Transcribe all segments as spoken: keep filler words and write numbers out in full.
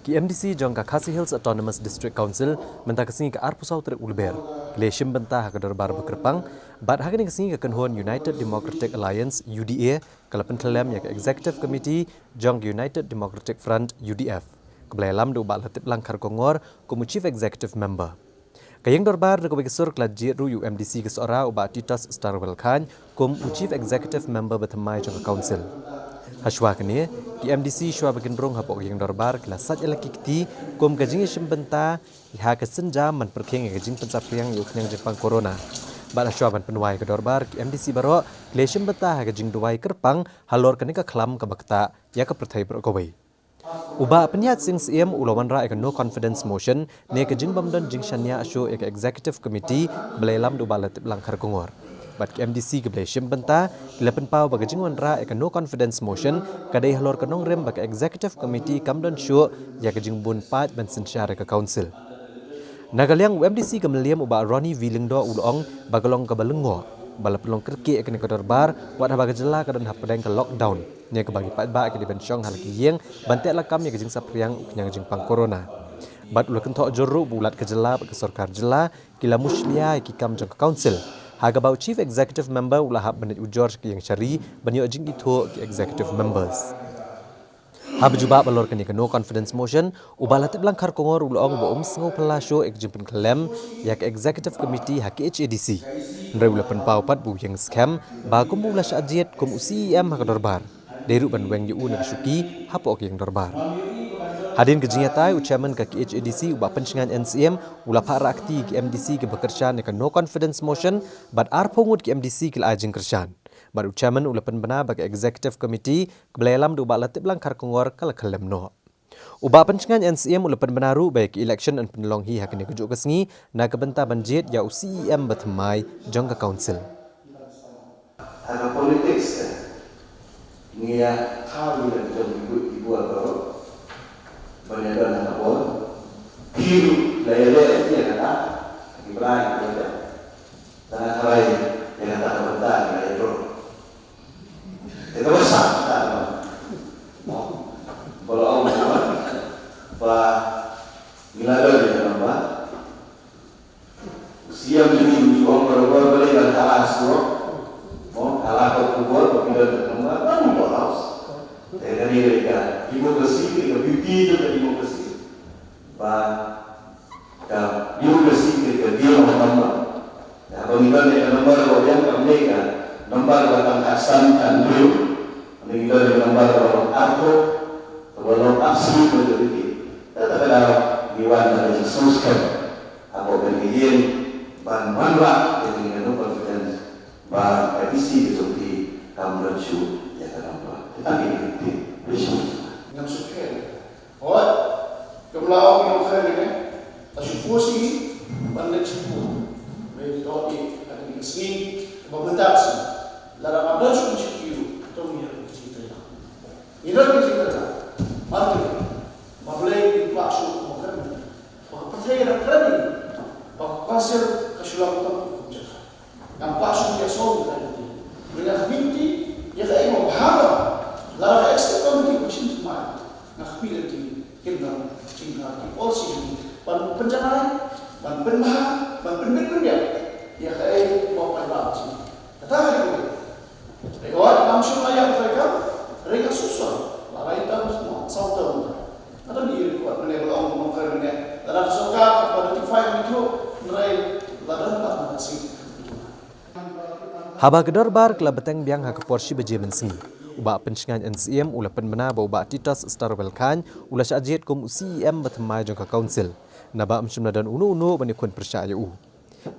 Ki M D C jong ka Khasi Hills Autonomous District Council mynta ka sngi ka arphew saw tarik u Lber ki la shim bynta ha ka dorbar ba kyrpang, bad ha kane ka sngi ka kynhun United Democratic Alliance, U D A, ka la pynthyllem ïa ka Executive Committee jong ka United Democratic Front, U D F, kaba la ïalam da u Bah Latiplang Kharkongor kum u Chief Executive Member. Ka ïing dorbar na kawei ka sur ka la jied ruh ïa u M D C ka Sohra, u Bah Titos Starwell Chyne, kum u Chief Executive Member ba thymmai jong ka Council. Hashwa kane, ki M D C shwa ba kin rung hapoh ka ïing dorbar ki la sait ïa la ki kti kum ka jingïashim bynta ha ka sienjam ban pyrkhing ïa ka jingpynsaphriang ïa u khñiang jingpang Corona. Bad hashwa ban pynwai ka dorbar, ki M D C baroh ki la shim bynta ha ka jingduwai kyrpang halor kane ka khlam kaba ktah ïa ka pyrthei baroh kawei. U Bah Pynïaid Sing Syiem u la wanrah ïa ka No Confidence Motion ne ka jingbym don jingshaniah shuh ïa ka Executive Committee kaba la ïalam da u Bah Latiplang Kharkongor. Bad ki M D C kiba la shim bynta ki la pynpaw ba ka jingwanrah ïa ka No Confidence Motion ka dei halor ka nongrim ba ka Executive Committee kam don shuh ïa ka jingbun paid ban synshar ïa ka Council. Na ka liang u M D C ka Mylliem, u Bah Ronnie V Lyngdoh, u la ong ba ka long kaba lyngngoh ba la pynlong kyrkieh ïa kane ka dorbar wat haba ka jylla ka don hapdeng ka lockdown, ne kaba ki paidbah ki dei ban shong ha la ki ïing ban tehlakam ïa ka jingsaphriang u khñiang jingpang Corona. Bad u la kynthoh jur ruh ba u Lat ka jylla bad ka sorkar jylla ki la mushlia ïa ki kam jong ka Council, ha kaba u Chief Executive Member u la hap ban leit ujor sha ka ïing shari ban ïoh jingithuh ki Executive Members. Haba jubab halor kane ka No Confidence Motion, u Bah Latiplang Kharkongor u la ong ba um sngewphylla shuh ïa ka jingpynkhyllem ïa ka Executive Committee ha K H A D C. Hynrei u la pynpaw pat ba u ïeng skhem ba kumba u la shah jied kum u C E M ha ka dorbar, dei ruh ban weng ïa u na ka shuki hapoh ka ïing dorbar. Hadien ka jingïatai, u Chairman ka K H A D C, u Bah Pynshngaiñ N Syiem, u la phah rah kti ïa ki M D C kiba kyrshan ïa ka No Confidence Motion, bad arphew ngut ki M D C ki la ai jingkyrshan. Bad u Chairman u la pynbna ba ka Executive Committee kaba la ïalam da u Bah Latiplang Kharkongor ka la khyllem noh. U Bah Pynshngaiñ N Syiem u la pynbna ruh ba ïa ka election yn pynlong hi ha kane kajuh ka sngi na ka bynta ban jied ïa u C E M ba thymmai jong ka Council. Ha ka politics te, ngi ïa thaw ïa la ki jong ki buit ki buor baroh ban ïa don ha ka bor. Phi ruh la ïa leh ïa kata, ki bra ki buit te. Tang ha rai ïa kata ka bynta ngi la ïa don. Te kaba sah kata ka, ba la ong ba ngi la don ïa ka number. Siem jong ngi u ong barabor balei ban kylla shuwa. Mo, kylla ka khubor ba phi don ka number, ba ngi ïoh house. Te kane ka dei ka democracy, ka beauty jong ka democracy. Ba ka democracy ka dei ka deal of number. Haba ngi don ïa ka number ba biang, kam dei ka number ba tang khatsan khathynriew. Ngi don ïa ka number ba long arphew, kaba long absolute majority. Kata ka daw ngi wan da ka jingsngewskhem hapoh kane ka ïing ban wanrah ïa kane ka no confidence ba ka D C ka jong phi kam don shuh ïa ka number. Te tang kine ki ktien. Ngam sngewskhem. Hooid, kumba la ong ïa u kren ne, la shu force ïa ngi ban leit sha court. Hynrei to ïa ka dei ka sngi kaba mynta ka sngi, lada ngam don shuh ka shuki ruh, to ngi ïa ka jingtreilang. Ngi don ka jingtreilang. Martin, ba Blei u kwah shuh ba kren, ba ka pyrthei ka kren, ba ka council ka shu long tang kum jaka. Ngam kwah shuh ïa sngewbha ïa ka committee. Ïa ka committee, ïa ka ïa ka bha ka. Lada ka executive committee ka shin thymmai, nga khmih lynti kin nang jingkha ki policy jong ngi ban pynjanai, ban pynbha, ban pynbit pynbiang ïa ka ïa ka paidbah jong ngi. Kata ka dei. Hynrei wat ngam shym la ïa ka treikam, hynrei nga sngewsih la lai tam, saw tam. Nga don ïa ka record mynne ba la ong, ong kren mynne, lada ka sorkar ka notify ka mih through, hynrei la don pat ka message. Haba ka dorbar ka la bteng biang ha ka por shi baje mynsngi, u Bah Pynshngaiñ N Syiem u la pynbna ba u Bah Titos Starwell Chyne u la shah jied kum u C E M ba thymmai jong ka council, naba ym shym la don uno uno ban ïakhun pyrshah ïa u.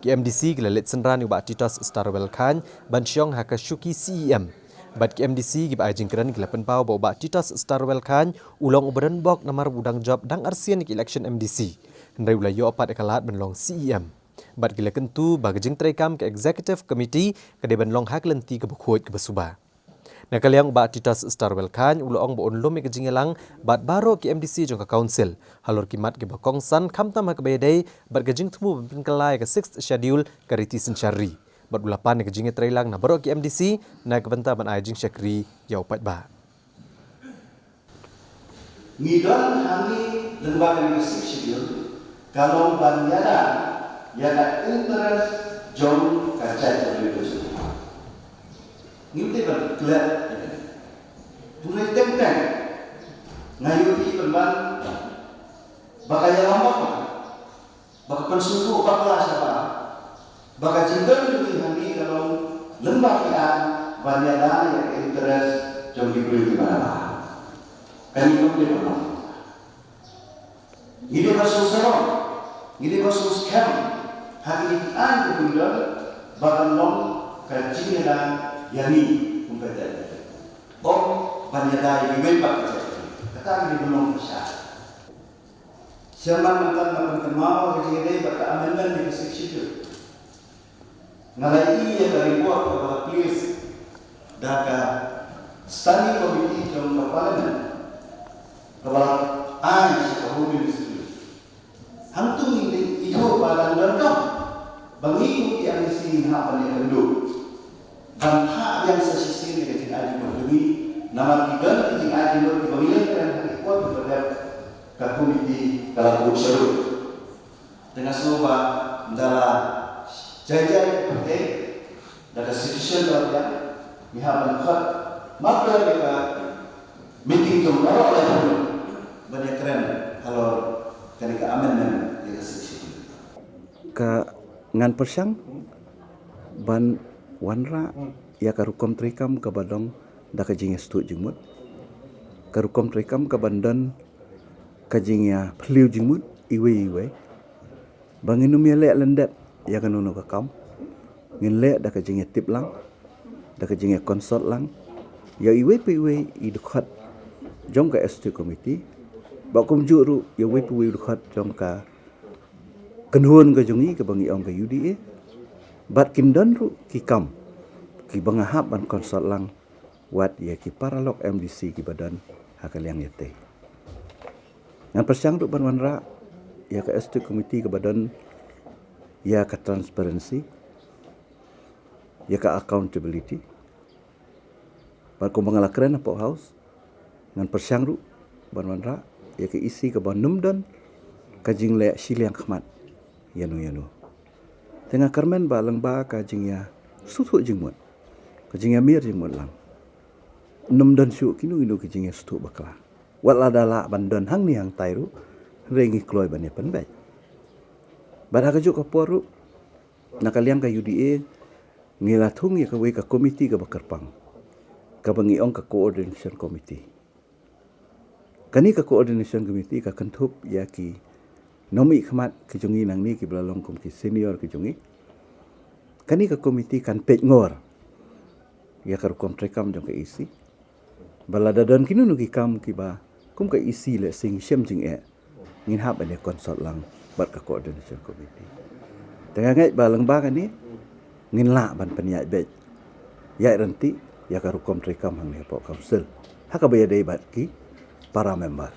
Ki M D C ki la leit synran ïa u Bah Titos Starwell Chyne ban shong ha ka shuki C E M. Bad ki M D C kiba ai jingkren ki la pynpaw ba u Bah Titos Starwell Chyne u long uba donbok namar u dang jop dang arsien ïa ka election M D C, hynrei u la ïoh pat ïa ka lad ban long C E M. Bad ki la kyntu ba ka jingtreikam ka Executive Committee ka dei ban long ha ka lynti kaba khuid kaba suba. Na ka liang u Bah Titos Starwell Chyne u la ong ba un lum ïa ka jingïalang bad baroh ki M D C jong ka council halor ki mat kiba kongsan, khamtam ha kaba ïadei bad ka jingthmu ban pynkylla ïa ka Sixth Schedule ka riti synshar ri. Bad u la pan ïa ka jingïatreilang na baroh ki M D C na ka bynta ban ai jingshakri ïa u paidbah. Ngi don hangne lyngba kane ka Sixth Schedule, ka long ban ïada ïa ka interest jong ka jaitbynriew ka jong ngi. Ngim dei ban klet ïa kane. Hynrei teng teng nga ïohi pynban ba ka ïalam bak ba ka pynsngewthuh bakla shabar ba ka jingdon jong ngi hangne ka long lyngba ki aiñ ban ïada ïa ka interest jong ki briew kiba la bah. Kane kam dei ban long. Ngi dei ban sngewsarong, ngi dei ban sngewskhem ha kine ki aiñ kiba ngi don ba kan long ka jingïada ïa ngi kum ka jaitbynriew. Ym ban ïada ïa kiwei pat ki jaitbynriew. Kata ngi dei ban long pyrshah. Shen mynta nga pynkynmaw ka jingïadei bad ka amendment ïa ka Sixth Schedule. Nga la ïohi ïa ka report kaba la place da ka Standing Committee jong ka Parliament kaba la ai sha ka Home Ministry. Hangto ngi dei ithuh ba dang don kam ba ngi kum ki M D C ngin hap ban ïakynduh ban phah biang sa shisien ïa ka jingai jingmut jong ngi. Namar ki don ki jingai jingmut kiba ngi ïakren ha ki por kiba dep ka komiti ka la buh sha lut. Te nga sngew ba ynda la jai jai ka pyrthei da ka situation ka la biang, ngi hap ban khot marwei ïa ka meeting jong baroh laiphew ban ïakren halor kane ka amendment ïa ka Sixth Schedule. Ka ngan pyrshang ban wanrah ïa ka rukom treikam kaba don da ka jingïasngewthuh jingmut, ka rukom treikam kaban don ka jingïaphylliew jingmut iwei iwei. Ba ngin ym ïaleh lyndet ïa kano kano ka kam. Ngin leh da ka jingïatip lang, da ka jingïa consult lang ïa iwei pa iwei i dkhot jong ka Executive Committee, bad kumjuh ruh ïa iwei pa iwei i dkhot jong ka kynhun ka jong ngi kaba ngi ong ka U D A. Bad kin don ruh ki kam kiba nga hap ban consult lang wat ïa ki paralok M D C kiba don ha ka liang ïatei. Ngan pyrshang ruh ban wanrah ïa ka Executive Committee kaba don ïa ka transparency, ïa ka accountability. Bad kumba nga la kren hapoh House, ngan pyrshang ruh ban wanrah ïa ka E C kaban ym don ka jingleh shiliang khmat ïano ïano. Te nga kyrmen ba lyngba ka jingïasngewthuh jingmut, ka jingïamir jingmut lang, ym don shuh kino kino ki jingïasngewthuh bakla. Wat lada lah ban don hangne hangtai ruh, hynrei ngi kloi ban ïapynbeit. Bad ha kajuh ka por ruh, na ka liang ka U D A ngi la thung ïa kawei ka komiti kaba kyrpang, kaba ngi ong ka Coordination Committee. Kane ka Coordination Committee ka kynthup ïa ki nongmihkhmat ki jong ngi nangne kiba la long kum ki senior ki jong ngi. Kane ka komiti kan peit ngor ïa ka rukom treikam jong ka E C. Ba lada don kino kino ki kam kiba kum ka E C lehse ngi shem jingeh, ngin hap ban ïa consult lang bad ka Coordination Committee. Te nga ngeit ba lyngba kane ngin lah ban pynïaid beit, ïaid ryntih ïa ka rukom treikam hangne hapoh Council ha kaba ïadei bad ki para member.